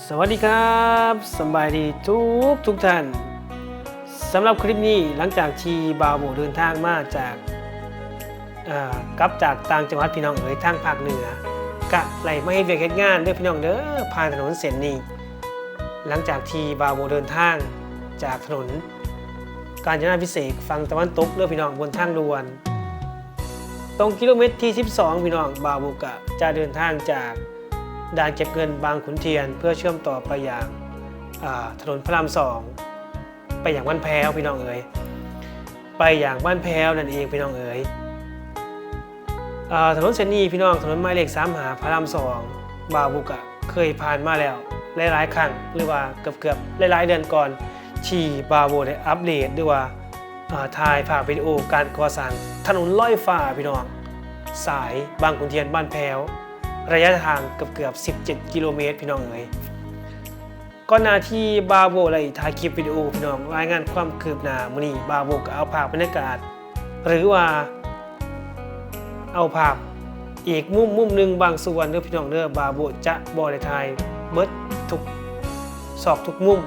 ສະຫວັດດີຄັບ ສະບາຍດີທຸກທຸກທ່ານ. ສຳລັບຄລິບນີ້ ຫຼັງຈາກທີ່ບ່າວໂບເດີນທາງມາຈາກ ເອີ ກັບຈາກຕ່າງຈັງຫວັດພີ່ນ້ອງເອີຍ ທາງພາກເໜືອ ກະໄດ້ມາເຮັດວຽກເຮັດງານເດີພີ່ນ້ອງເດີ ຜ່ານຖະໜົນເສັ້ນນີ້. ຫຼັງຈາກທີ່ບ່າວໂບເດີນທາງຈາກຖະໜົນການຈະນາພິເສກຝັ່ງຕາເວັນຕົກເດີພີ່ນ້ອງ ບົນທາງດ່ວນ ຕົງກິໂລເມັດທີສິບສອງ ພີ່ນ້ອງ, ບ່າວໂບກະຈະເດີນທາງຈາກດ່ານເກັບເງິນບາງຂຸນທຽນ ເພື່ອເຊື່ອມຕໍ່ໄປຍັງ ອາ ຖະໜົນພະລາມສອງ ໄປຍັງບ້ານແພ້ວ ພີ່ນ້ອງເອີຍ, ໄປຍັງບ້ານແພ້ວນັ້ນເອງ ພີ່ນ້ອງເອີຍ. ອາ ຖະໜົນເສັ້ນນີ້ ພີ່ນ້ອງ, ຖະໜົນໝາຍເລກສາມຫ້າ ພະລາມສອງ ບ່າວໂບກະເຄີຍຜ່ານມາແລ້ວຫຼາຍໆຄັ້ງ ຫຼືວ່າເກືອບໆຫຼາຍໆເດືອນກ່ອນ ທີ່ບ່າວໂບໄດ້ອັບເດດ ຫຼືວ່າ ອາ ຖ່າຍພາບວິດີໂອການກໍ່ສ້າງຖະໜົນລອຍຟ້າ ພີ່ນ້ອງ, ສາຍບາງຂຸນທຽນ ບ້ານແພ້ວ, ໄລຍະທາງເກືອບໆສິບເຈັດກິໂລເມັດ ພີ່ນ້ອງເອີຍ. ກ່ອນໜ້າທີ່ບ່າວໂບໄດ້ຖ່າຍຄລິບວິດີໂອ ພີ່ນ້ອງ, ລາຍງານຄວາມຄືບໜ້າ, ມື້ນີ້ບ່າວໂບກໍເອົາພາບບັນຍາກາດ ຫຼືວ່າເອົາພາບອີກມຸມ, ມຸມໜຶ່ງບາງສ່ວນເດີ ພີ່ນ້ອງເດີ. ບ່າວໂບຈະບໍ່ໄດ້ຖ່າຍເບິດທຸກຊອກທຸກມຸມ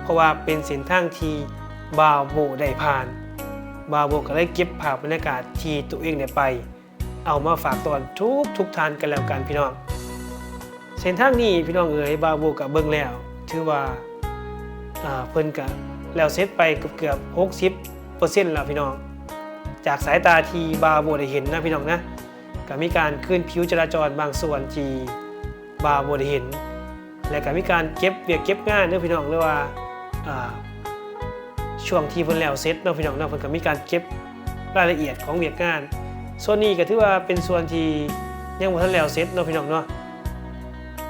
ເພາະວ່າເປັນເສັ້ນທາງທີ່ບ່າວໂບໄດ້ຜ່ານ. ບ່າວໂບກໍເລີຍເກັບພາບບັນຍາກາດທີ່ຕົວເອງໄດ້ໄປ ເອົາມາຝາກຕ້ອນທຸກໆທ່ານກັນແລ້ວກັນ ພີ່ນ້ອງ. ເສັ້ນທາງນີ້ ພີ່ນ້ອງເອີຍ, ບ່າວໂບກະເບິ່ງແລ້ວ ຖືວ່າ ອາ ເພິ່ນກະແລ້ວເສັດໄປເກືອບໆຫົກສິບເປີເຊັນແລ້ວ ພີ່ນ້ອງ, ຈາກສາຍຕາທີ່ບ່າວໂບໄດ້ເຫັນນະ ພີ່ນ້ອງນະ. ກະມີການຄືນຜິວຈະລາຈອນບາງສ່ວນທີ່ບ່າວໂບໄດ້ເຫັນ ແລະກະມີການເກັບວຽກເກັບງານເດີ ພີ່ນ້ອງ, ຫຼືວ່າ ອາ ຊ່ວງທີ່ເພິ່ນແລ້ວເສັດເນາະ ພີ່ນ້ອງເນາະ, ເພິ່ນກໍມີການເກັບລາຍລະອຽດຂອງວຽກງານ. ສ່ວນນີ້ກໍຖືວ່າເປັນສ່ວນທີ່ຍັງບໍ່ທັນແລ້ວເສັດເນາະ ພີ່ນ້ອງເນາະ,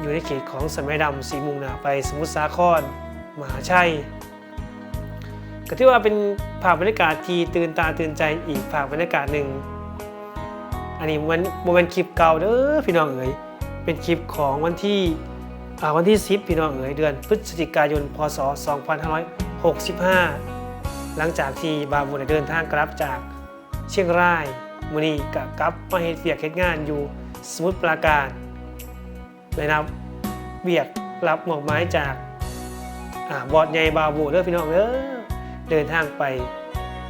ຢູ່ໃນເຂດຂອງສະໄໝດຳ ທີ່ມຸ່ງໜ້າໄປສະໝຸດສາຄອນ ມະຫາໄຊ. ກໍຖືວ່າເປັນພາບບັນຍາກາດທີ່ຕື່ນຕາຕື່ນໃຈອີກພາບບັນຍາກາດໜຶ່ງ. ອັນນີ້ມັນບໍ່ແມ່ນຄລິບເກົ່າເດີ ພີ່ນ້ອງເອີຍ, ເປັນຄລິບຂອງວັນທີ ອາ ວັນທີສິບ ພີ່ນ້ອງເອີຍ, ເດືອນພຶດສະຈິກາຍົນ ພ.ສ. ສອງພັນຫ້າຮ້ອຍຫົກສິບຫ້າ ຫຼັງຈາກທີ່ບ່າວໂບໄດ້ເດີນທາງກັບຈາກຊຽງລາຍ, ມື້ນີ້ກະກັບມາເຮັດວຽກເຮັດງານຢູ່ສະໝຸດປາການ ໄດ້ຮັບວຽກຮັບມອບໝາຍຈາກ ອາ ບອສໃຫຍ່ບ່າວໂບເດີ ພີ່ນ້ອງເດີ, ເດີນທາງໄປ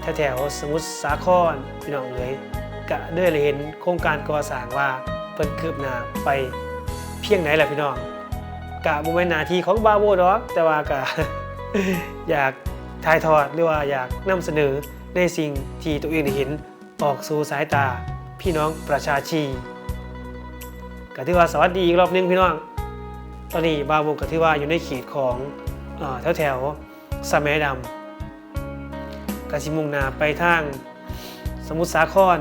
ແຖວໆສະໝຸດສາຄອນ ພີ່ນ້ອງເອີຍ. ກະເລີຍໄດ້ເຫັນໂຄງການກໍ່ສ້າງວ່າເພິ່ນຄືບໜ້າໄປພຽງໃດລະ ພີ່ນ້ອງ. ກະບໍ່ແມ່ນໜ້າທີ່ຂອງບ່າວໂບດອກ, ແຕ່ວ່າກະ ຢາກຖ່າຍທອດ ຫຼືວ່າຢາກນຳສະເໜີໃນສິ່ງທີ່ຕົວເອງໄດ້ເຫັນ ອອກສູ່ສາຍຕາພີ່ນ້ອງປະຊາຊີ. ກະຖືວ່າສະຫວັດດີອີກລອບໜຶ່ງ ພີ່ນ້ອງ. ຕອນນີ້ບ່າວໂບກະຖືວ່າຢູ່ໃນເຂດຂອງ ເອີ ແຖວໆສະແໝດຳ, ກະຊິມຸ່ງໜ້າໄປທາງສະໝຸດສາຄອນ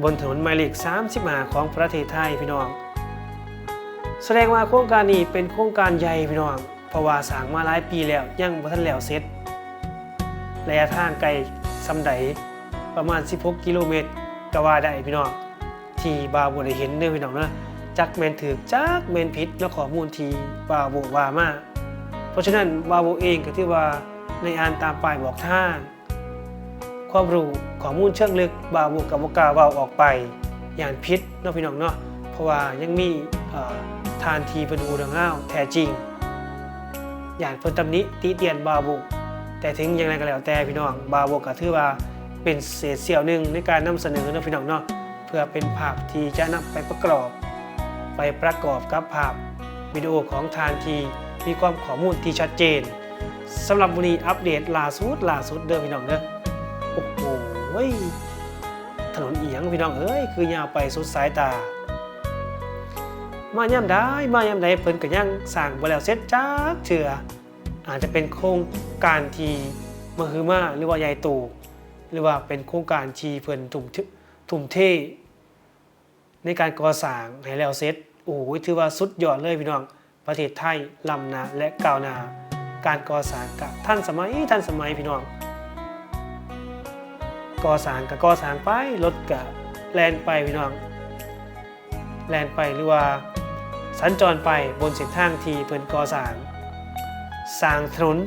ບົນຖະໜົນໝາຍເລກສາມສິບຫ້າຂອງປະເທດໄທ ພີ່ນ້ອງ. ສະແດງວ່າໂຄງການນີ້ເປັນໂຄງການໃຫຍ່ ພີ່ນ້ອງ, ເພາະວ່າສ້າງມາຫຼາຍປີແລ້ວ ຍັງບໍ່ທັນແລ້ວເສັດ. ໄລຍະທາງໄກສ່ຳໃດ? ປະມານສິບຫົກກິໂລເມັດກໍວ່າໄດ້ ພີ່ນ້ອງ, ທີ່ບ່າວໂບໄດ້ເຫັນເດີ ພີ່ນ້ອງເດີ. ຈັກແມ່ນຖືກ ຈັກແມ່ນຜິດເນາະ ຂໍ້ມູນທີ່ບ່າວໂບວ່າມາ. ເພາະສະນັ້ນ ບ່າວໂບເອງກໍຖືວ່າໄດ້ອ່ານຕາມປ້າຍບອກທາງ, ຄວາມຮູ້ຂໍ້ມູນເຊີງເລິກ ບ່າວໂບກໍບໍ່ກ້າເວົ້າອອກໄປ ຢ້ານຜິດເນາະ ພີ່ນ້ອງເນາະ, ເພາະວ່າຍັງມີ ເອີ ທ່ານທີ່ເພິ່ນຮູ້ເລື່ອງລາວແທ້ຈິງ ຢ້ານເພິ່ນຕຳໜິຕິຕຽນບ່າວໂບ. ແຕ່ເຖິງຢ່າງໃດກໍແລ້ວແຕ່ ພີ່ນ້ອງ, ບ່າວໂບກໍຖືວ່າເປັນເສດສ່ຽວໜຶ່ງໃນການນຳສະເໜີເນາະ ພີ່ນ້ອງເນາະ, ເພື່ອເປັນພາບທີ່ຈະນຳໄປປະກອບ ໄປປະກອບກັບພາບວິດີໂອຂອງທ່ານທີ່ມີຄວາມຂໍ້ມູນທີ່ຊັດເຈນ. ສຳລັບມື້ນີ້ອັບເດດລ່າສຸດ ລ່າສຸດເດີພີ່ນ້ອງເດີ. ໂອ້ໂຫ ຖະໜົນອີ່ຫຍັງພີ່ນ້ອງເອີຍ ຄືຍາວໄປສຸດສາຍຕາ. ມາຍາມໃດ ມາຍາມໃດ ເພິ່ນກໍຍັງສ້າງບໍ່ແລ້ວເສັດຈັກເທື່ອ. ອາດຈະເປັນໂຄງການທີ່ມະຫຶມາ ຫຼືວ່າໃຫຍ່ໂຕ ຫຼືວ່າເປັນໂຄງການທີ່ເພິ່ນທຸ່ມ ທຸ່ມເທ ໃນການກໍ່ສ້າງໃຫ້ແລ້ວເສັດ. ໂອ້ໂຫ ຖືວ່າສຸດຍອດເລີຍພີ່ນ້ອງ, ປະເທດໄທລ້ຳໜ້າ ແລະ ກ້າວໜ້າ, ການກໍ່ສ້າງກະທັນສະໄໝ ທັນສະໄໝພີ່ນ້ອງ, ກໍ່ສ້າງກະກໍ່ສ້າງໄປ, ລົດກະແລ່ນໄປພີ່ນ້ອງ, ແລ່ນໄປ ຫຼືວ່າສັນຈອນໄປບົນເສັ້ນທາງທີ່ເພິ່ນກໍ່ສ້າງ. ສ້າງຖະໜົນ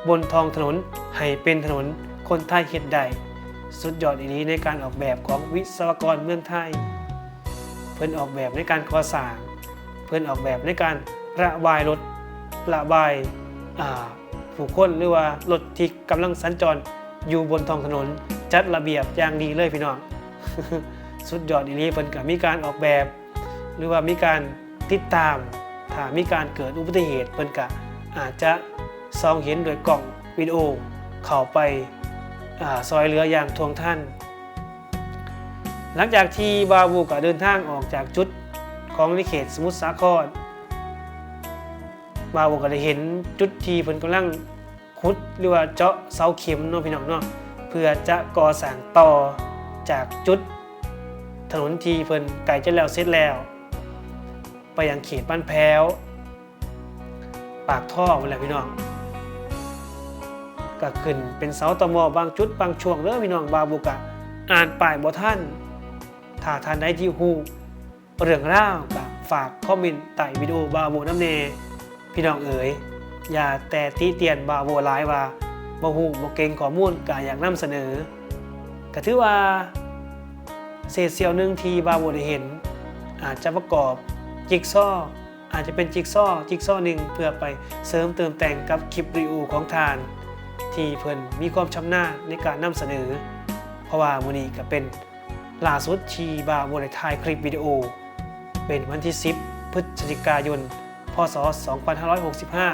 ບົນທ້ອງຖະໜົນໃຫ້ເປັນຖະໜົນຄົນໄທເຮັດໄດ້. ສຸດຍອດອີ່ຫຼີໃນການອອກແບບຂອງວິສະວະກອນເມືອງໄທ. ເພິ່ນອອກແບບໃນການກໍ່ສ້າງ ເພິ່ນອອກແບບໃນການລະບາຍລົດ ລະບາຍ ອ່າ ຜູ້ຄົນ ຫຼືວ່າລົດທີ່ກຳລັງສັນຈອນຢູ່ບົນທ້ອງຖະໜົນ ຈັດລະບຽບຢ່າງດີເລີຍພີ່ນ້ອງ. ສຸດຍອດອີ່ຫຼີ. ເພິ່ນກໍມີການອອກແບບ ຫຼືວ່າມີການຕິດຕາມ ຖ້າມີການເກີດອຸບັດຕິເຫດ ເພິ່ນກະອາດຈະສ່ອງເຫັນດ້ວຍກ້ອງວິດີໂອເຂົ້າໄປ ອາ ຊ່ອຍເຫຼືອຢ່າງທ່ວງທັນ. ຫຼັງຈາກທີ່ບ່າວໂບກະເດີນທາງອອກຈາກຈຸດຂອງໃນເຂດສະໝຸດສາຄອນ, ບ່າວໂບກະໄດ້ເຫັນຈຸດທີ່ເພິ່ນກຳລັງ ຂຸດ ຫຼືວ່າເຈາະເສົາເຂັມເນາະ ພີ່ນ້ອງເນາະ ເພື່ອຈະກໍ່ສ້າງຕໍ່ຈາກຈຸດຖະໜົນທີ່ເພິ່ນໃກ້ຈະແລ້ວເສັດແລ້ວ ໄປຍັງເຂດບ້ານແພ້ວ ປາກທໍ່ພຸ້ນແຫຼະພີ່ນ້ອງ. ກະຂຶ້ນເປັນເສົາຕໍມໍບາງຈຸດບາງຊ່ວງເດີພີ່ນ້ອງ, ບ່າວໂບກະອ່ານປ້າຍບໍ່ທັນ. ຖ້າທ່ານໃດທີ່ຮູ້ ເລື່ອງລາວ ກະຝາກຄອມເມັນໃຕ້ວິດີໂອບ່າວໂບນຳແດ່ພີ່ນ້ອງເອີຍ. ຢ່າແຕ່ຕິຕຽນບ່າວໂບຫຼາຍວ່າບໍ່ຮູ້ບໍ່ເກັ່ງຂໍ້ມູນ ກະຢາກນຳສະເໜີ. ກະຖືວ່າເສດສ່ຽວໜຶ່ງທີ່ບ່າວໂບໄດ້ເຫັນ ອາດຈະປະກອບຈິກຊໍ ອາດຈະເປັນຈິກຊໍ ຈິກຊໍໜຶ່ງ ເພື່ອໄປເສີມເຕີມແຕ່ງກັບຄລິບວິດີໂອຂອງທ່ານ ທີ່ເພິ່ນມີຄວາມຊຳນານໃນການນຳສະເໜີ. ເພາະວ່າມື້ນີ້ກະເປັນ ລ່າສຸດທີ່ບ່າວໂບໄດ້ຖ່າຍຄລິບວິດີໂອ ເປັນວັນທີສິບ ພຶດສະຈິກາຍົນ ພ.ສ. ສອງພັນຫ້າຮ້ອຍຫົກສິບຫ້າ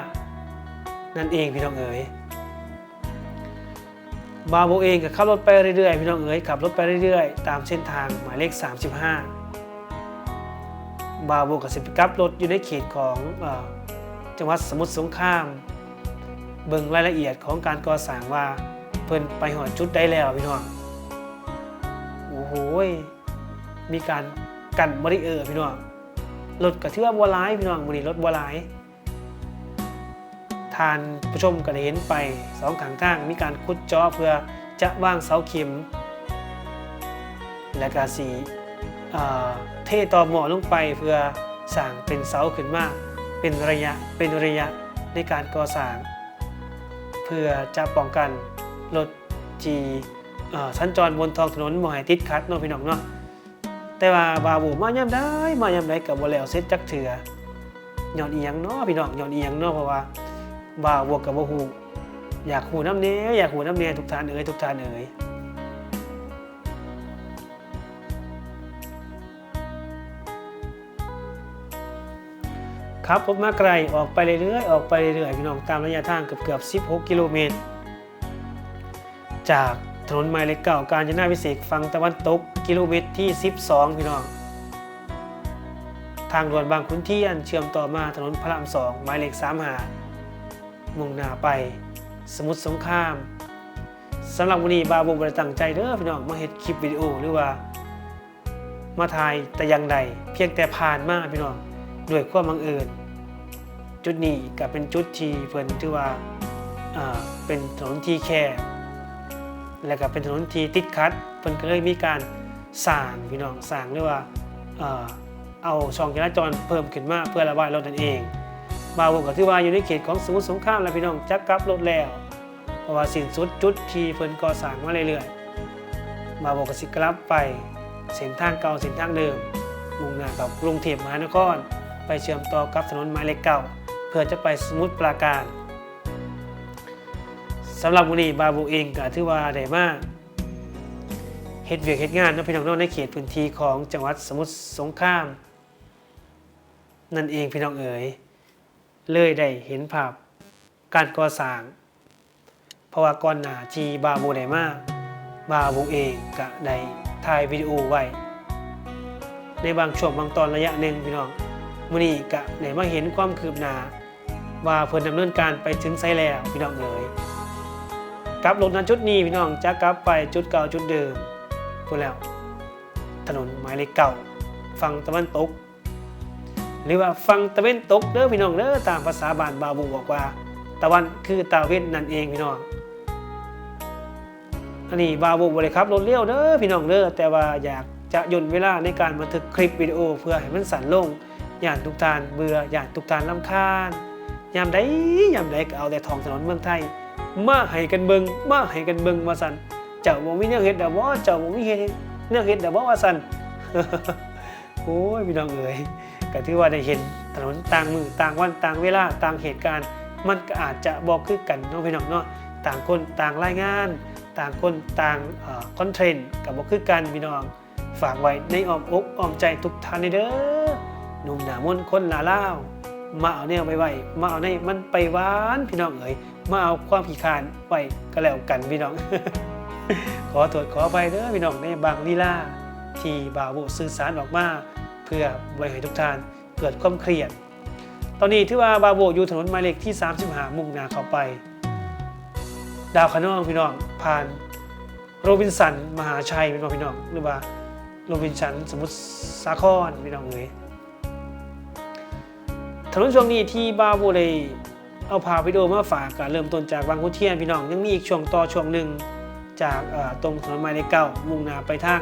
ນັ້ນເອງພີ່ນ້ອງເອີຍ. ບ່າວໂບເອງກໍຂັບລົດໄປເລື້ອຍໆ ພີ່ນ້ອງເອີຍ, ຂັບລົດໄປເລື້ອຍໆ ຕາມເສັ້ນທາງໝາຍເລກສາມສິບຫ້າ. ບ່າວໂບກໍຊິໄປກັບລົດຢູ່ໃນເຂດຂອງ ເອີ ຈັງຫວັດສະໝຸດສົງຄາມ. ເບິ່ງລາຍລະອຽດຂອງການກໍ່ສ້າງວ່າເພິ່ນໄປຮອດຈຸດໃດແລ້ວພີ່ນ້ອງ. ໂອ້ໂຫ ມີການກັ້ນບາຣິເອີພີ່ນ້ອງ. ລົດກໍຖືວ່າບໍ່ຫຼາຍພີ່ນ້ອງ, ມື້ນີ້ລົດບໍ່ຫຼາຍ. ທ່ານຜູ້ຊົມກໍໄດ້ເຫັນໄປສອງຂ້າງທາງ ມີການຂຸດເຈາະເພື່ອຈະວາງເສົາເຂັມ ແລະກະຊິ ເອີ ເທຕໍ່ໝໍ້ລົງໄປເພື່ອສ້າງເປັນເສົາຂຶ້ນມາເປັນໄລຍະ ເປັນໄລຍະໃນການກໍ່ສ້າງ ເພື່ອຈະປ້ອງກັນລົດທີ່ ເອີ ສັນຈອນບົນທ້ອງຖະໜົນບໍ່ໃຫ້ຕິດຂັດເນາະ ພີ່ນ້ອງເນາະ. ແຕ່ວ່າບ່າວໂບມາຍາມໃດ ມາຍາມໃດກໍບໍ່ແລ້ວເສັດຈັກເທື່ອ. ຍ້ອນອີ່ຫຍັງເນາະ ພີ່ນ້ອງ? ຍ້ອນອີ່ຫຍັງເນາະ? ເພາະວ່າບ່າວໂບກໍບໍ່ຮູ້. ຢາກຮູ້ນຳແດ່ ຢາກຮູ້ນຳແດ່ ທຸກທ່ານເອີຍ ທຸກທ່ານເອີຍ. ຂັບລົດມາໄກ ອອກໄປເລື້ອຍໆ ອອກໄປເລື້ອຍໆ ພີ່ນ້ອງ, ຕາມໄລຍະທາງເກືອບໆ ສິບຫົກກິໂລເມດ ຈາກຖະໜົນໝາຍເລກເກົ້າ ການຈະນາພິເສກ ຝັ່ງຕາເວັນຕົກ ກິໂລເມດທີສິບສອງ ພີ່ນ້ອງ, ທາງດ່ວນບາງຂຸນທຽນ ເຊື່ອມຕໍ່ມາຖະໜົນພະລາມສອງ ໝາຍເລກສາມຫ້າ ມຸ່ງໜ້າໄປສະໝຸດສົງຄາມ. ສຳລັບມື້ນີ້ ບ່າວໂບບໍ່ໄດ້ຕັ້ງໃຈເດີ ພີ່ນ້ອງ, ມາເຮັດຄລິບວິດີໂອ ຫຼືວ່າ ມາຖ່າຍແຕ່ຢ່າງໃດ, ພຽງແຕ່ຜ່ານມາ ພີ່ນ້ອງ, ດ້ວຍຄວາມບັງເອີນ. ຈຸດນີ້ກະເປັນຈຸດທີ່ເພິ່ນຖືວ່າ ເປັນຖະໜົນທີ່ແຄບ ແລະກະເປັນຖະໜົນທີ່ຕິດຂັດ, ເພິ່ນກະເລີຍມີການສ້າງ ພີ່ນ້ອງ, ສ້າງ ຫຼືວ່າ ເອົາຊ່ອງຈະລາຈອນເພີ່ມຂຶ້ນມາເພື່ອລະບາຍລົດນັ້ນເອງ. ບ່າວໂບກະຖືວ່າຢູ່ໃນເຂດຂອງສະໝຸດສົງຄາມແລ້ວ ພີ່ນ້ອງ, ຈະກັບລົດແລ້ວ. ເພາະວ່າສິ້ນສຸດຈຸດທີ່ເພິ່ນກໍ່ສ້າງມາເລື້ອຍໆ, ບ່າວໂບກໍຊິກັບໄປເສັ້ນທາງເກົ່າ ເສັ້ນທາງເດີມ, ມຸ່ງໜ້າເຂົ້າກຸງເທບມະຫານະຄອນ, ໄປເຊື່ອມຕໍ່ກັບຖະໜົນໝາຍເລກເກົ້າ ເພື່ອຈະໄປສະໝຸດປາການ. ສຳລັບມື້ນີ້ ບ່າວໂບເອງກໍຖືວ່າໄດ້ມາເຮັດວຽກເຮັດງານເນາະ ພີ່ນ້ອງເນາະ, ໃນເຂດພື້ນທີ່ຂອງຈັງຫວັດສະໝຸດສົງຄາມນັ້ນເອງ ພີ່ນ້ອງເອີຍ. ເລີຍໄດ້ເຫັນພາບການກໍ່ສ້າງ, ເພາະວ່າກ່ອນໜ້າທີ່ບ່າວໂບໄດ້ມາ, ບ່າວໂບເອງກະໄດ້ຖ່າຍວິດີໂອໄວ້ໃນບາງຊ່ວງບາງຕອນໄລຍະໜຶ່ງ ພີ່ນ້ອງ. ມື້ນີ້ກະໄດ້ມາເຫັນຄວາມຄືບໜ້າວ່າເພິ່ນດຳເນີນການໄປເຖິງໃສແລ້ວ ພີ່ນ້ອງເອີຍ. ກັບລົດນະຈຸດນີ້ ພີ່ນ້ອງ, ຈະກັບໄປຈຸດເກົ່າຈຸດເດີມພຸ້ນແລ້ວ, ຖະໜົນໝາຍເລກເກົ້າ ຝັ່ງຕາເວັນຕົກ ຫຼືວ່າຝັ່ງຕາເວັນຕົກເດີພີ່ນ້ອງເດີ, ຕາມພາສາບ້ານບ່າວໂບບອກວ່າ ຕາວັນຄືຕາເວັນນັ້ນເອງພີ່ນ້ອງ. ອັນນີ້ບ່າວໂບບໍ່ໄດ້ຂັບລົດເລັວເດີພີ່ນ້ອງເດີ, ແຕ່ວ່າຢາກຈະຫຍຸ້ນເວລາໃນການບັນທຶກຄລິບວິດີໂອເພື່ອໃຫ້ມັນສັ້ນລົງ, ຢ້ານທຸກທ່ານເບື່ອ, ຢ້ານທຸກທ່ານລຳຄານ. ຍາມໃດ ຍາມໃດກໍເອົາແຕ່ທ້ອງຖະໜົນເມືອງໄທມາໃຫ້ກັນເບິ່ງ, ມາໃຫ້ກັນເບິ່ງວ່າຊັ້ນ. ເຈົ້າບໍ່ມີແນວເຮັດດອກບໍ? ເຈົ້າບໍ່ມີເຮັດ ແນວເຮັດດອກບໍ? ວ່າຊັ້ນ. ໂອ້ຍ ພີ່ນ້ອງເອີຍ, ກ ກໍຖືວ່າໄດ້ເຫັນຖະໜົນຕ່າງມື້ ຕ່າງວັນ ຕ່າງເວລາ ຕ່າງເຫດການ ມັນກໍອາດຈະບໍ່ຄືກັນເນາະ ພີ່ນ້ອງເນາະ. ຕ່າງຄົນຕ່າງລາຍງານ ຕ່າງຄົນຕ່າງ ເອີ ຄອນເທນ ກໍບໍ່ຄືກັນ ພີ່ນ້ອງ. ຝາກໄວ້ໃນອ້ອມອົກອ້ອມໃຈທຸກທ່ານເດີ ໜຸ່ມໜ້າມົນຄົນລາລາວ ມາເອົາແນວໄວໆ ມາເອົາໃນມັນໄປຫວານ ພີ່ນ້ອງເອີຍ. ມາເອົາຄວາມຂີ້ຄ້ານໄວ້ກໍແລ້ວກັນ ພີ່ນ້ອງ. ຂໍໂທດຂໍອະໄພເດີ ພີ່ນ້ອງ ໃນບາງລີລາທີ່ບ່າວໂບສື່ສານອອກມາ ເພື່ອບໍ່ໃຫ້ທຸກທ່ານເກີດຄວາມຄຽດ. ຕອນນີ້ຖືວ່າບ່າວໂບຢູ່ຖະໜົນໝາຍເລກທີສາມສິບຫ້າ ມຸ່ງໜ້າເຂົ້າໄປດາວຂະນອງ ພີ່ນ້ອງ, ຜ່ານໂຣບິນສັນມະຫາໄຊ ແມ່ນບໍ່ ພີ່ນ້ອງ ຫຼືວ່າໂຣບິນສັນສະໝຸດສາຄອນ ພີ່ນ້ອງເອີຍ. ຖະໜົນຊ່ວງນີ້ທີ່ບ່າວໂບໄດ້ເອົາພາບວິດີໂອມາຝາກ ກໍເລີ່ມຕົ້ນຈາກວັງຂຸນທຽນ ພີ່ນ້ອງ, ຍັງມີອີກຊ່ວງຕໍ່ຊ່ວງໜຶ່ງຈາກ ເອີ ຕົງຖະໜົນໝາຍເລກເກົ້າ ມຸ່ງໜ້າໄປທາງ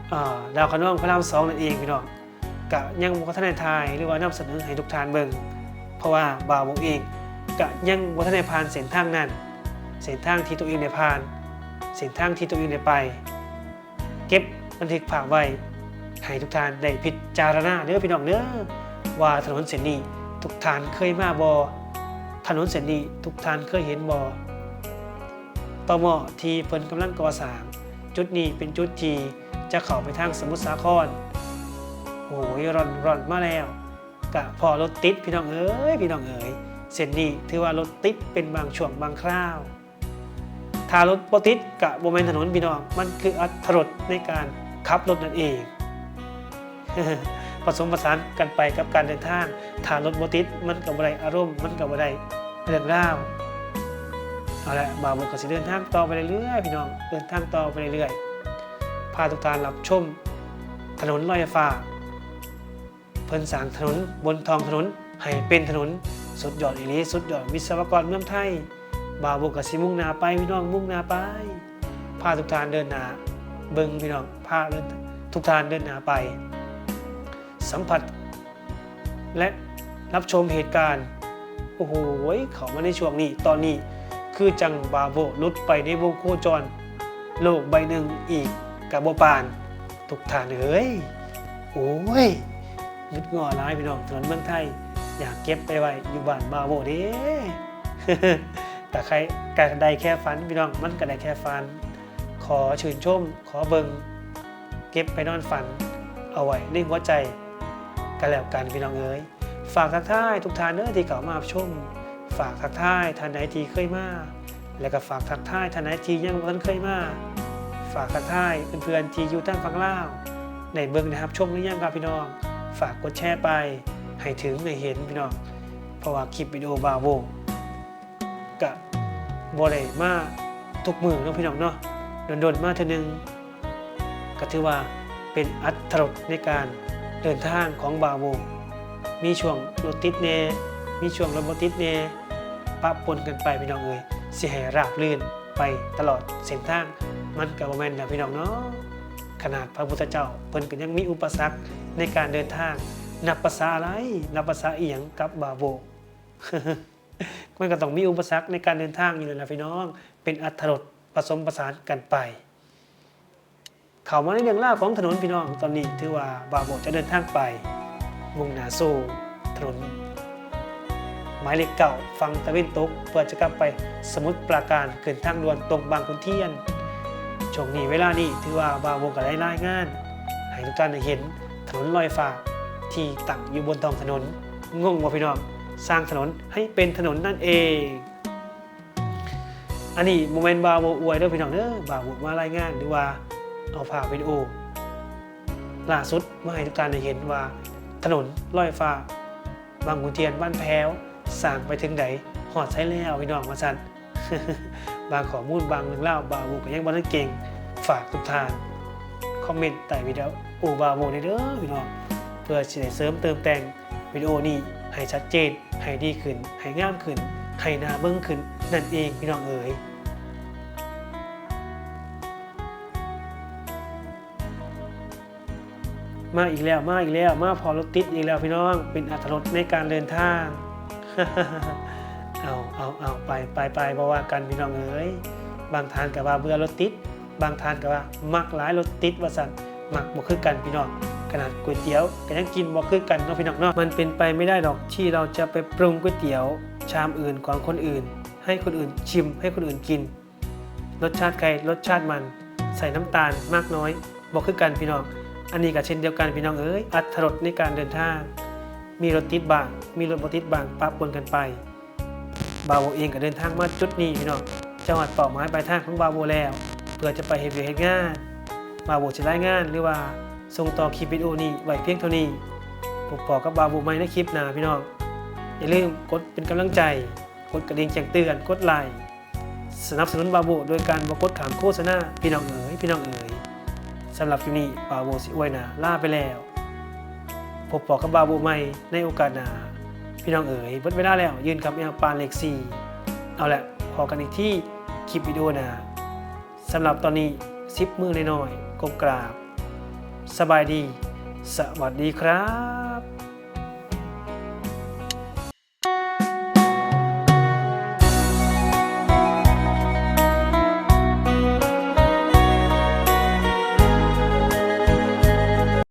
ເອີ ດາວຂະນອງພະລາມສອງນັ້ນເອງ ພີ່ນ້ອງ. ກະຍັງບໍ່ທັນໄດ້ຖ່າຍ ຫຼືວ່ານຳສະເໜີໃຫ້ທຸກທ່ານເບິ່ງ ເພາະວ່າບ່າວໂບເອງກະຍັງບໍ່ທັນໄດ້ຜ່ານເສັ້ນທາງນັ້ນ, ເສັ້ນທາງທີ່ຕົວເອງໄດ້ຜ່ານ, ເສັ້ນທາງທີ່ຕົວເອງໄດ້ໄປ ເກັບບັນທຶກພາບໄວ້ໃຫ້ທຸກທ່ານໄດ້ພິຈາລະນາເດີ ພີ່ນ້ອງເດີ ວ່າຖະໜົນເສັ້ນນີ້ທຸກທ່ານເຄີຍມາບໍ່? ຖະໜົນເສັ້ນນີ້ທຸກທ່ານເຄີຍເຫັນບໍ່? ຕໍ່ໝໍ້ທີ່ເພິ່ນກຳລັງກໍ່ສ້າງ, ຈຸດນີ້ເປັນຈຸດທີ່ຈະເຂົ້າໄປທາງສະໝຸດສາຄອນ. ໂອ້ຍ ຮ່ອນໆ ມາແລ້ວ ກະພໍ້ລົດຕິດ ພີ່ນ້ອງເອີຍ ພີ່ນ້ອງເອີຍ, ເສັ້ນນີ້ຖືວ່າລົດຕິດເປັນບາງຊ່ວງບາງຄາວ. ຖ້າລົດບໍ່ຕິດກະບໍ່ແມ່ນຖະໜົນ ພີ່ນ້ອງ, ມັນຄືອັດຖະລົດໃນການຂັບລົດນັ້ນເອງ. ປະສົມປະສານກັນໄປກັບການເດີນທາງ, ຖ້າລົດບໍ່ຕິດມັນກະບໍ່ໄດ້ອາລົມ, ມັນກະບໍ່ໄດ້ເລື່ອງລາວ. ເອົາລະ ບ່າວໂບກະຊິເດີນທາງຕໍ່ໄປເລື້ອຍໆ ພີ່ນ້ອງ, ເດີນທາງຕໍ່ໄປເລື້ອຍໆ ພາທຸກທ່ານຮັບຊົມຖະໜົນລອຍຟ້າ. ເພິ່ນສ້າງຖະໜົນບົນທ້ອງຖະໜົນໃຫ້ເປັນຖະໜົນສຸດຍອດອີ່ຫຼີ, ສຸດຍອດວິສະວະກອນເມືອງໄທ. ບ່າວໂບກະຊິມຸ່ງໜ້າໄປ ພີ່ນ້ອງ, ມຸ່ງໜ້າໄປ ພາທຸກທ່ານເດີນໜ້າເບິ່ງ ພີ່ນ້ອງ, ພາທຸກທ່ານເດີນໜ້າໄປສຳຜັດ ແລະ ຮັບຊົມເຫດການ. ໂອ້ໂຫ ເຂົ້າມາໃນຊ່ວງນີ້ ຕອນນີ້ຄືຈັ່ງບ່າວໂບຫຼຸດໄປໃນວົງໂຄຈອນໂລກໃບໜຶ່ງອີກກະບໍ່ປານ. ທຸກທ່ານເອີຍ ໂອ້ຍ ງຶດງໍ້ຫຼາຍ ພີ່ນ້ອງ, ຖະໜົນເມືອງໄທ ຢາກເກັບໄປໄວ້ຢູ່ບ້ານບ່າວໂບເດ້. ກະໄດ້ ກະໄດ້ແຄ່ຝັນ ພີ່ນ້ອງ, ມັນກະໄດ້ແຄ່ຝັນ. ຂໍຊື່ນຊົມ, ຂໍເບິ່ງ, ເກັບໄປນອນຝັນ ເອົາໄວ້ໃນຫົວໃຈກະແລ້ວກັນ ພີ່ນ້ອງເອີຍ. ຝາກທັກທາຍທຸກທ່ານເດີທີ່ເຂົ້າມາຮັບຊົມ, ຝາກທັກທາຍທ່ານໃດທີ່ເຄີຍມາ ແລະ ກໍຝາກທັກທາຍທ່ານໃດທີ່ຍັງບໍ່ທັນເຄີຍມາ, ຝາກທັກທາຍເພື່ອນໆທີ່ຢູ່ທາງຝັ່ງລາວ ໄດ້ເບິ່ງໄດ້ຮັບຊົມຫຼືຍັງຄັບ ພີ່ນ້ອງ? ຝາກກົດແຊໄປໃຫ້ເຖິງໄດ້ເຫັນ ພີ່ນ້ອງ, ເພາະວ່າຄລິບວິດີໂອບ່າວໂບກະບໍ່ໄດ້ມາທຸກມື້ເນາະ ພີ່ນ້ອງເນາະ, ດົນໆມາເທື່ອໜຶ່ງ. ກໍຖືວ່າເປັນອັດຖະລົດໃນການເດີນທາງຂອງບ່າວໂບ, ມີຊ່ວງລົດຕິດແດ່ ມີຊ່ວງລົດບໍ່ຕິດແດ່ ປະປົນກັນໄປ ພີ່ນ້ອງເອີຍ. ຊິໃຫ້ລາບລື່ນໄປຕະຫຼອດເສັ້ນທາງ ມັນກໍບໍ່ແມ່ນແລ້ວ ພີ່ນ້ອງເນາະ. ຂະໜາດພະພຸດທະເຈົ້າເພິ່ນກໍຍັງມີອຸປະສັກໃນການເດີນທາງ, ນັບພາສາອະໄລ ນັບພາສາອີ່ຫຍັງກັບບ່າວໂບ? ມັນກໍຕ້ອງມີອຸປະສັກໃນການເດີນທາງຢູ່ແລ້ວລະ ພີ່ນ້ອງ, ເປັນອັດຖະລົດປະສົມປະສານກັນໄປ. ເຂົ້າມາໃນເລື່ອງລາວຂອງຖະໜົນ ພີ່ນ້ອງ, ຕອນນີ້ຖືວ່າບ່າວໂບຈະເດີນທາງໄປ ມຸ່ງໜ້າສູ່ຖະໜົນໝາຍເລກເກົ້າ ຝັ່ງຕາເວັນຕົກ ເພື່ອຈະກັບໄປສະໝຸດປາການ ຂຶ້ນທາງດ່ວນຕົງບາງຂຸນທຽນ. ຊ່ວງນີ້ເວລານີ້ຖືວ່າບ່າວໂບກໍໄດ້ລາຍງານໃຫ້ທຸກທ່ານໄດ້ເຫັນ ຖະໜົນລອຍຟ້າທີ່ຕັ້ງຢູ່ບົນທ້ອງຖະໜົນ. ງົງບໍ່ ພີ່ນ້ອງ? ສ້າງຖະໜົນໃຫ້ເປັນຖະໜົນນັ້ນເອງ. ອັນນີ້ບໍ່ແມ່ນບ່າວໂບອວຍເດີ ພີ່ນ້ອງເດີ, ບ່າວໂບມາລາຍງານ ຫຼືວ່າເອົາພາບວິດີໂອລ່າສຸດມາໃຫ້ທຸກທ່ານໄດ້ເຫັນວ່າ ຖະໜົນລອຍຟ້າ ບາງຂຸນທຽນ ບ້ານແພ້ວ ສ້າງໄປເຖິງໃດ ຮອດໃສແລ້ວ ພີ່ນ້ອງ ວ່າຊັ້ນ. ບາງຂໍ້ມູນ ບາງເລື່ອງລາວ ບ່າວໂບກໍຍັງບໍ່ທັນເກັ່ງ. ຝາກທຸກທ່ານຄອມເມັນໃຕ້ວິດີໂອບ່າວໂບແດ່ເດີ ພີ່ນ້ອງ, ເພື່ອຊິໄດ້ເສີມເຕີມແຕ່ງວິດີໂອນີ້ໃຫ້ຊັດເຈນ, ໃຫ້ດີຂຶ້ນ, ໃຫ້ງາມຂຶ້ນ, ໃຫ້ໜ້າເບິ່ງຂຶ້ນນັ້ນເອງ ພີ່ນ້ອງເອີຍ. ມາອີກແລ້ວ ມາອີກແລ້ວ ມາພໍ້ລົດຕິດອີກແລ້ວ ພີ່ນ້ອງ, ເປັນອັດຖະລົດໃນການເດີນທາງ. ເອົາ ເອົາ ເອົາ ໄປ ໄປ ໄປ ບໍ່ວ່າກັນ ພີ່ນ້ອງເອີຍ. ບາງທ່ານກໍວ່າເບື່ອລົດຕິດ, ບາງທ່ານກໍວ່າມັກຫຼາຍລົດຕິດວ່າຊັ້ນ. ມັກບໍ່ຄືກັນ ພີ່ນ້ອງ, ຂະໜາດກ໋ວຍຕຽວກໍຍັງກິນບໍ່ຄືກັນເນາະພີ່ນ້ອງເນາະ. ມັນເປັນໄປໄມ່ໄດ້ດອກທີ່ເຮົາຈະໄປປຸງກ໋ວຍຕຽວຊາມອື່ນຂອງຄົນອື່ນ ໃຫ້ຄົນອື່ນຊິມ ໃຫ້ຄົນອື່ນກິນ ລົດຊາດໄຂ່ ລົດຊາດມັນ ໃສ່ນ້ຳຕານມາກນ້ອຍບໍ່ຄືກັນພີ່ນ້ອງ. ອັນນີ້ກໍເຊັ່ນດຽວກັນພີ່ນ້ອງເອີຍ ອັດຖະລົດໃນການເດີນທາງ ມີລົດຕິດບ້າງ ມີລົດບໍ່ຕິດບ້າງ ປະປົນກັນໄປ. ບ່າວໂບເອງກໍເດີນທາງມາຈຸດນີ້ພີ່ນ້ອງ ຈະຮອດເປົ້າໝາຍປາຍທາງຂອງບ່າວໂບແລ້ວ ເພື່ອຈະໄປເຮັດວຽກເຮັດງານ. ບ່າວໂບຊິລາຍງານ ຫຼືວ່າສົ່ງຕໍ່ຄລິບວິດີໂອນີ້ໄວ້ພຽງເທົ່ານີ້. ພົບພໍ້ກັບບ່າວໂບໃໝ່ໃນຄລິບໜ້າພີ່ນ້ອງ. ຢ່າລືມກົດເປັນກຳລັງໃຈ ກົດກະດິ່ງແຈ້ງເຕືອນ ກົດໄລ ສະໜັບສະໜູນບ່າວໂບໂດຍການບໍ່ກົດຂ້າມໂຄສະນາ ພີ່ນ້ອງເອີຍ ພີ່ນ້ອງເອີຍ. ສຳລັບຄລິບນີ້ບ່າວໂບຊິອວຍໜ້າລາໄປແລ້ວ. ພົບພໍ້ກັບບ່າວໂບໃໝ່ໃນໂອກາດໜ້າ ພີ່ນ້ອງເອີຍ. ເບິດເວລາແລ້ວ ຍື່ນຄຳແອວປານເລກສີ່. ເອົາລະ ພໍ້ກັນອີກທີ່ຄລິບວິດີໂອໜ້າ. ສຳລັບຕອນນີ້ ສິບມືນ້ອຍໆ ກົບກາບ ສະບາຍດີ ສະຫວັດດີຄັບ.